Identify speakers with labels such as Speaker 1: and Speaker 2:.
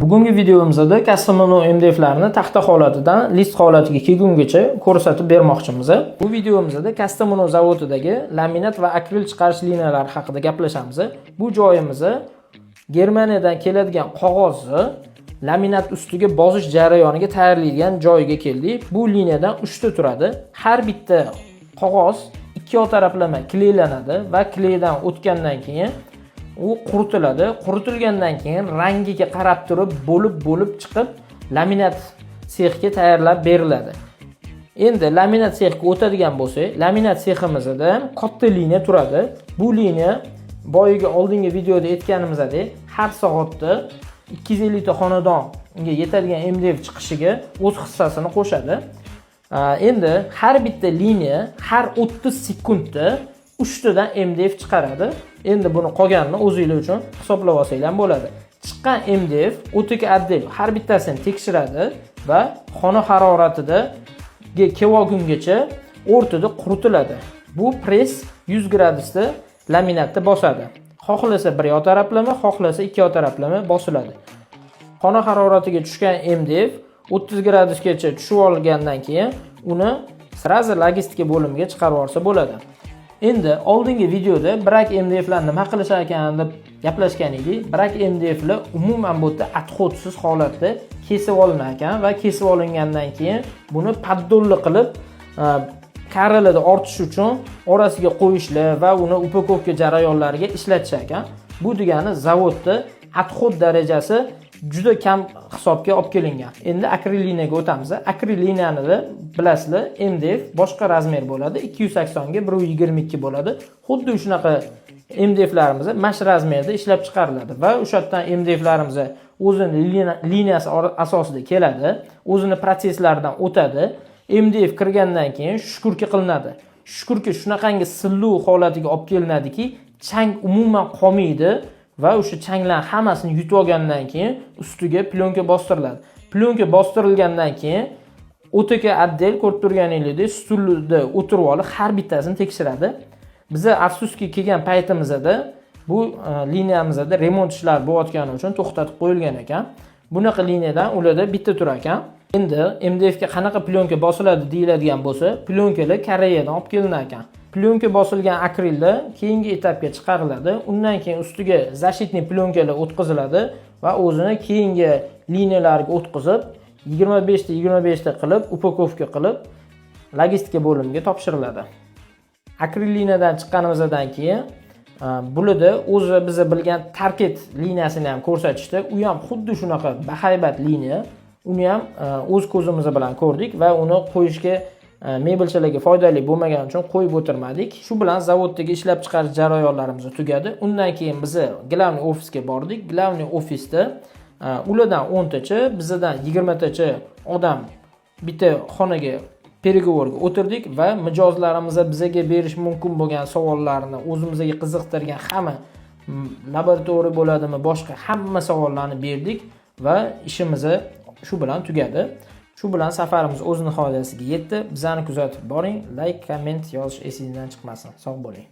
Speaker 1: Bugungi videomizda Kastamonu MDFlarni taxta holatidan list holatiga kelgungacha ko'rsatib bermoqchimiz. Bu videomizda Kastamonu zavodidagi laminat va akril chiqarish liniyalari haqida gaplashamiz. Bu joyimizni Germaniyadan keladigan qog'ozni laminat ustiga bosish jarayoniga tayyorlaydigan joyiga keldik. Bu liniyadan 3 ta turadi. Har bitta qog'oz ikki taraflama kleylanadi va kleydan o'tgandan keyin u quritiladi. Quritilgandan keyin rangiga qarab turib bo'lib bo'lib chiqib, laminat sexga tayyorlab beriladi. Endi laminat sexga o'tadigan bo'lsak, laminat seximizda ham katta liniya turadi. Bu liniya boyagi oldingi videoda aytganimizdek, har soatda 250 ta xonadonga yetadigan MDF chiqishiga o'z hissasini qo'shadi. Endi har bitta liniya har 30 sekundda 3 tadan MDF chiqaradi. Endi buni qolganini o'zinglar uchun hisoblab olsanglar ham bo'ladi. Chiqqan MDF ОТК отдел har bittasini tekshiradi va xona haroratida kelib olgungacha o'rtada quritiladi. Bu press 100 gradusda laminatni bosadi. Xohlasa bir yoq taraflama, xohlasa ikki yoq taraflama bosiladi. Xona haroratiga tushgan MDF 30 gradusgacha tushib olgandan keyin uni сразу logistika bo'limiga chiqarib yuborsa bo'ladi. Endi oldingi videoda brak MDFlar nima qilishar ekan deb gaplashgan edik. Brak MDFlar umuman bu yerda отход siz holatda kesib olinar ekan va kesib olingandan keyin buni поддон li qilib, karralarda ortish uchun orasiga qo'yishlar va uni упаковка jarayonlariga ishlatishar ekan. Bu degani zavodda отход darajasi juda kam hisobga olib kelingan. Endi akril liniyaga o'tamiz. Akril liniyani bilasizlar, MDF boshqa razmer bo'ladi. 280 ga 1.22 bo'ladi. Xuddi shunaqa MDFlarimiz mana shu razmerda ishlab chiqariladi va o'sha yerdan MDFlarimiz o'zini liniyasi asosida keladi, o'zini protsesslaridan o'tadi. MDF kirgandan keyin шкурка qilinadi. Шкурка shunaqangi silliq holatiga olib kelinadiki, chang umuman qolmaydi va o'sha changlarni hammasini yutib olgandan keyin ustiga plyonka bostiriladi. Plyonka bostirilgandan keyin ОТК отдел ko'rib turganingizdek stulda o'tirib olib har bittasini tekshiradi. Biza afsuski kelgan paytimizda bu liniyamizda remont ishlari bo'layotgani uchun to'xtatib qo'yilgan ekan. Bunaqa liniyadan ularda bitta turar ekan. Endi MDF ga qanaqa plyonka bosiladi deyiladigan bo'lsa, plyonkalar Koreyadan olib kelinar ekan. Plyonka bosilgan akrilda keyingi etapga chiqariladi. Undan keyin ustiga защитный plyonkalar o'tkaziladi va o'zini keyingi liniyalarga o'tkazib, 25 ta 25 ta qilib упаковка qilib logistika bo'limiga topshiriladi. Akril liniyadan chiqqanimizdan keyin bularda o'zi biza bilgan Tarket liniyasini ham ko'rsatishdi. U ham xuddi shunaqa bahaybat liniya. Uni ham o'z ko'zimiz bilan ko'rdik va uni qo'yishga mebelchilarga foydali bo'lmagani uchun qo'yib o'tirmadik. Shu bilan zavoddagi ishlab chiqarish jarayonlarimiz tugadi. Undan keyin biz главный ofisga bordik. Главный ofisda ulardan 10 tacha, bizadan 20 tacha odam bitta xonaga переговор ga o'tirdik va mijozlarimiz bizaga berish mumkin bo'lgan savollarni, o'zimizga qiziqtirgan hamma laboratoriya bo'ladimi, boshqa hamma savollarni berdik va ishimiz shu bilan tugadi. Shu bilan safarimiz o'z nihoyasiga yetdi. Bizani kuzatib boring, layk, komment yozish esingizdan chiqmasin. Sog' bo'ling.